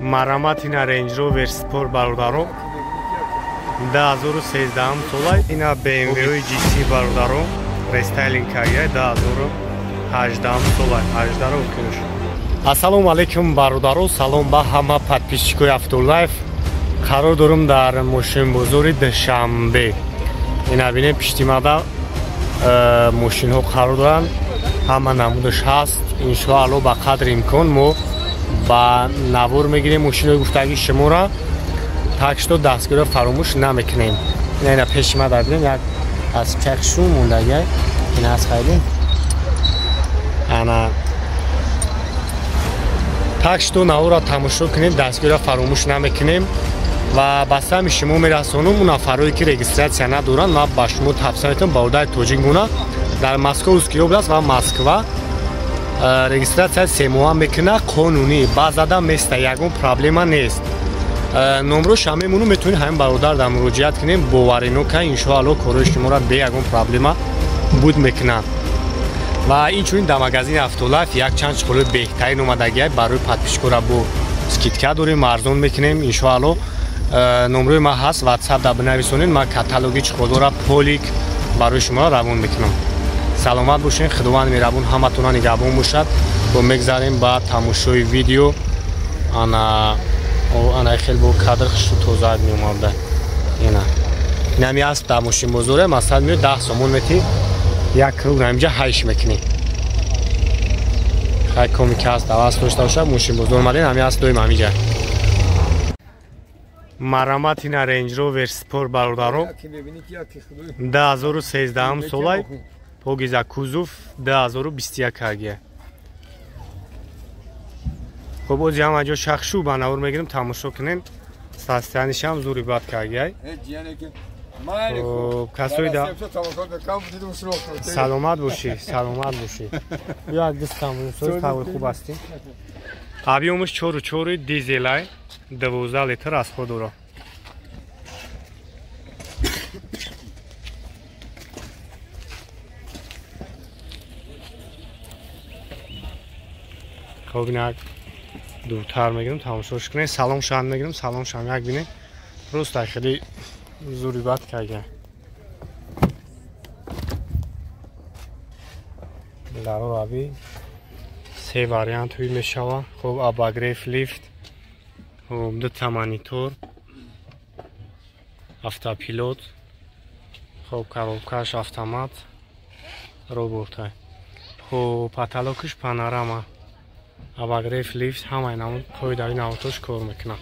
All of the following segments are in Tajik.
Марамат ина Range Rover Sport бародаро 2013 сола. Ина BMW GT бародаро рестайлинг кагия 2018 сола, 18 окунш. Ассалому алайкум бародаро, салом ба ҳама подписчикои Автолайф. Қарор дорум дар мошинбозори Душанбе. Ина бинем пиштимада мошинҳо қарор доранд, ҳама намудаш ҳаст. Иншоалло ба қадри имкон мо ба навор мегирем мошинҳои гуфтагии шуморо, так что дастгиро фаромӯш намекунем. Ина пеши ма дар бинем як аз чахшу мондагия, ина аз хайдем. Ана так что наворро тамошо кунем, дастгиро фаромӯш намекунем ва ба сами шумо мерасонум. Он нафарое ки регистрация надоранд, ман ба шумо тавсия метавам бародари тоҷик мона дар Московский област ва Москва регистрация семоҳа мекуна, қонунӣ баъзада места, ягон проблема нест. Номрош мемонум, метавонед ҳамин бародар дар муроҷиат кунем, боварино ка иншоалло корҳои шуморо бе ягон проблема буд мекунанд. Ва инчунин дар магазини Автолайф якчанд чиқолои беҳтарин омадагиай барои подписчикора бо скидка дорем, арзон мекунем иншоалло. Номрои ман ҳаст, WhatsApp да бинависонед, ман каталоги чиқолора полик барои шуморо равон мекунам. Саломат бошед, Худованд меҳрабон ҳаматона нигаҳбон бошад. Бо мегзарем ба тамошои видео. Ана ана хел бо кадр хушу тоза меомада. Ина инами аст дар мошинбозоре, масалан меояд 10 сомон мети, як круг ҳаминҷа ҳайш мекунӣ. Хай коми ки ҳаст даваст дошта бошад, мошинбозор омадем, ҳами аст доим ҳаминҷа. Марамат ина Range Rover Sport бародаро 2013 сола, погиза кузов 2021 агия. Хоб ози ҳама ҷо шахшу ба навор мегирем, тамошо кунем. Состоянишам зури бад кагия. Хоб касои да саломат бошӣ, саломат бошӣ. Як дистам соз тавои хуб ҳастӣ. Объёмаш 4,4 дизелай, 12 литр расход дорад. Хоб инак дуртар мегирем, тамошош кунем, салом шан мегирем, салом шан як бинем. Просто хеле зури бад кага. Даро аби се вариант ҳуй мешава. Хоб обогрев лифт, хоб дута монитор, автопилот, хоб коробкаш автомат, роботай. Хоб потолокаш панорама, обогрев лифт, ҳамаи намуд қоидаи навотош кор мекунад.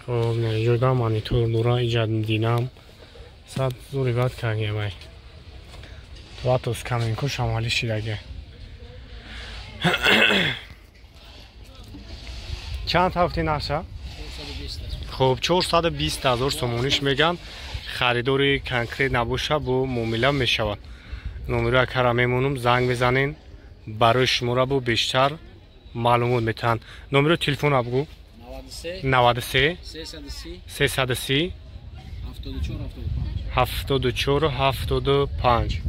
Хоб ҷода монитор дора, иҷад динам сад зури бад кагия вай. Ватос каменко шамали шидаге. Чанд ҳафти наша? Хоб 420 ҳазор сомониш меган. Харидори конкрет набоша бо муомила мешавад. Номеро акара мемонум, занг мезанен, барои шуморо бо бештар маълумот метаҳанд. Номеро телефона бугӯ. 93 330 74 75.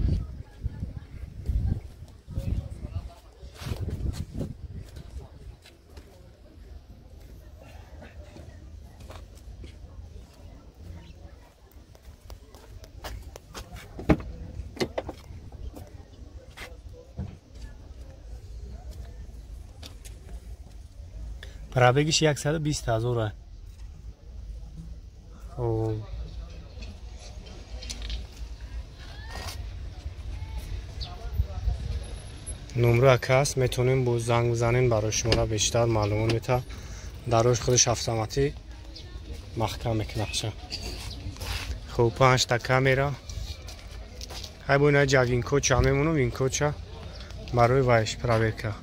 Пробегиш 120 ҳазор. Хоб номро акас метавонем бо занг бизанем, барои шуморо бештар маълумот мета. Дарош худаш автоматӣ маҳкам мекунад. Хоб 5 та камера. Ҳай бо ина ҷа винкоча мемонам, винкоча барои вайш проверка.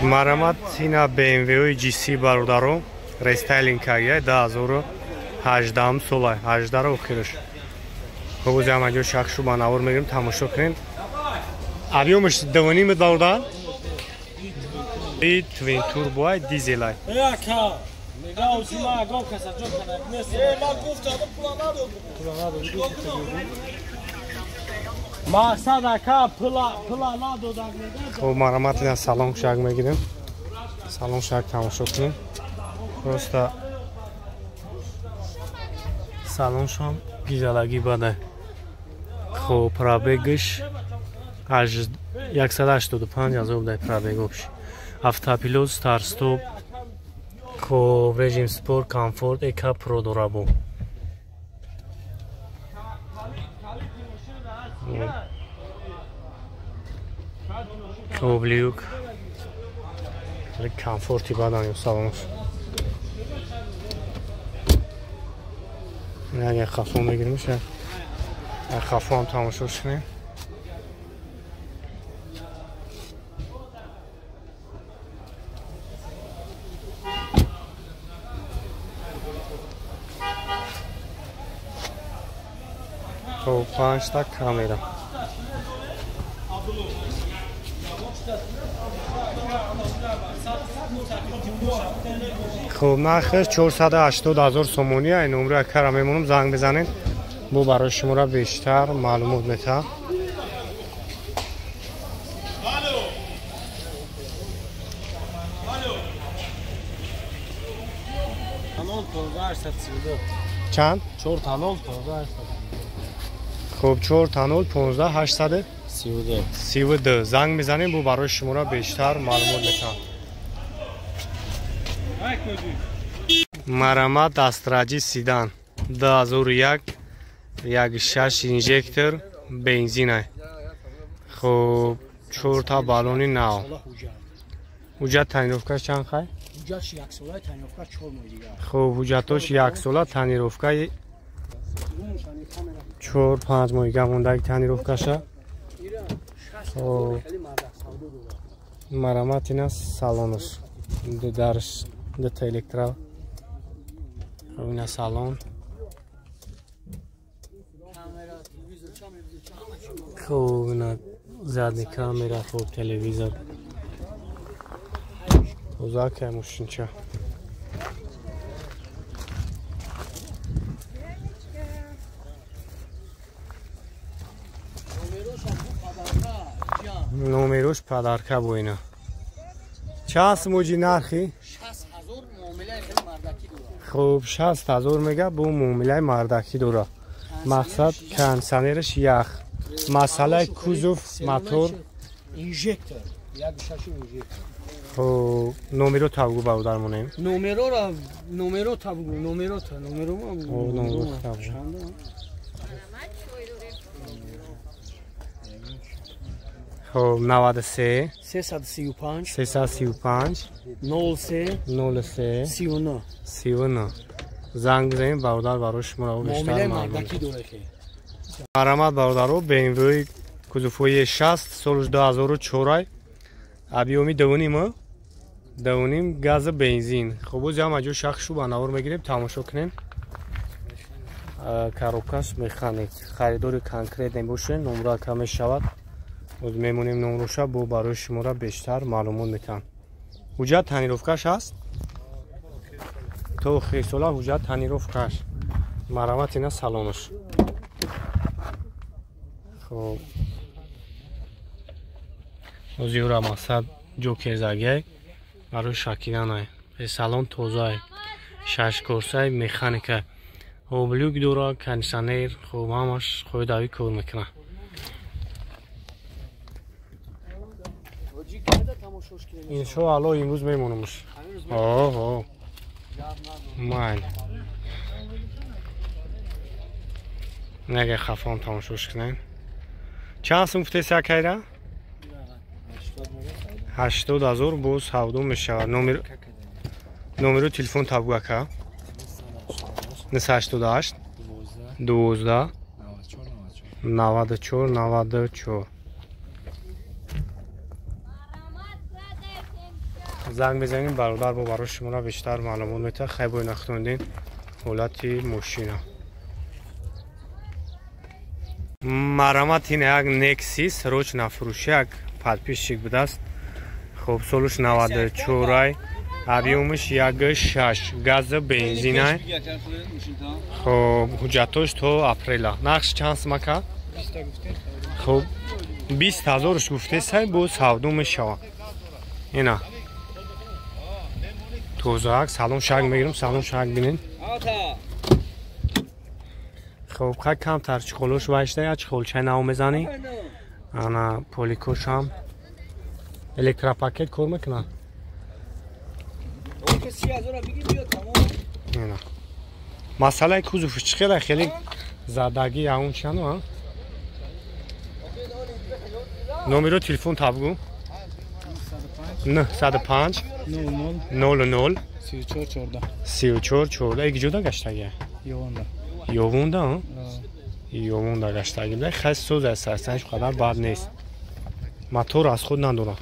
Марамат ина BMW GC бародаро рестайлинг кагия 2018 сола 18 охираш. Хуб замаҷо шахшу ба навор мегирем тамошо кунем. Объёмаш 2.5 бародар. И твин турбо дизелай. Хуб марамат ина салон шак мегирем. Салон шак тамошо кунем. Просто салоншам гизалаги бада. Хуб пробегаш 185 ҳазор дай пробегош. Автопилот, старт-стоп, хуб режим спорт, комфорт, эка про дора бу. Хуб люк. Комфорти бадан салонш. Агар хафо мегирем, хафо ҳам тамошо кунем. Хуб 5 та камера. Хуб нархаш 480 ҳазор сомонӣ. Ай номри акара мемонам, занг бизанед. Бо барои шуморо бештар маълумот метаҳам. Чанд? 4 0 15 Хуб 4 0 15 832 32 занг мезанем, бо барои шуморо бештар маълумот метаҳам. Марамат Астраҷи седан 2001 1.6 инжектор бензина. Хуб 4 та баллони нав. Ҳуҷҷат тонировкаш чанд хай? Ҳуҷҷатш 1 сола, тонировка 4 моҳ дигар. Хуб ҳуҷҷатош 1 сола, тонировкаи 4-5 моҳ дигар мондаги тонировкаша. Хуб марамат ина салонаш. Дарш дута электро. Ина салон. Хуб ина задний камера, хуб телевизор. Тоза кай мошинча. Номерош падарка бо ина. Чанд муҷи нархи? 60 000 муомилаи хеле мардакӣ дорад. Хуб 60 000 мега бо муомилаи мардакӣ дорад. Мақсад кондиционераш ях. Масъалаи кузов, мотор, инжектор, 1.6 инжектор. Хуб номеро тавгу бародар монем. Номероро номеро тавгу, номеро та номеро номеро тавгу. Хуб 93 335 335 03 03 39 39 занг бизанед бародар барои шуморо бештар маълумот дорад. Марамат бародаро BMW кузовҳои 60 соли 2004 объёми 2.5 2.5 газ бензин. Хуб боз ҳам аҷо шахшу ба навор мегирем тамошо кунем. Коробкаш механик. Харидори конкрет небошед, номра кам мешавад. Боз мемонем номроша бо барои шуморо бештар маълумот метаҳам. Ҳуҷҷат тонировкаш ҳаст? То охири сола ҳуҷҷат тонировкаш. Марамат ина салонаш. Хуб озиюра мақсад ҷокерзагиай барои шакиданай. Салон тозай, шашкорсай, механика. Хуб люк дора, кондиционер, хуб ҳамаш қоидави кор мекунад. Иншоалло имрӯз мемонамш. Оҳо. Майн. Нега хафон тамошош кунем. Чанд сум гуфтеси акайра? 80 000 боз савдо мешавад. Номеру телефон табгу ака. 988 12 94 94. Занг мезанем, бародар бо барои шуморо бештар маълумот метаҳад. Хай бо нахтондин ҳолати мошина. Марамат ин як Nexus срочно фурӯши як подписчик будааст. Хоб, солуш 94, объёмаш 1,6, газа бензинай. Хоб, ҳуҷҷатош то апрела. Нархш чанд сумака? Хоб, 20 ҳазорш гуфтесай, бо савдо мешавад. Ина тозаак, салон шак мегирам, салон шак бинен. Хоб, хай камтар чиқолош вайшда, я чиқолчаи нав мезанӣ. Ана поликошам электропакет кор мекунад. Масъалаи кузовш чӣ хела, хеле задагӣ аун чиану, а? Номеро телефон табгу. 905 00 34 14. 34 14. Эй, ҷода гаштагия? Ёвонда. Ёвонда, а? Ёвонда гаштаги. Бля, хай сӯз аст, ҳеҷ қадар бад нест. Мотор аз худ надорам.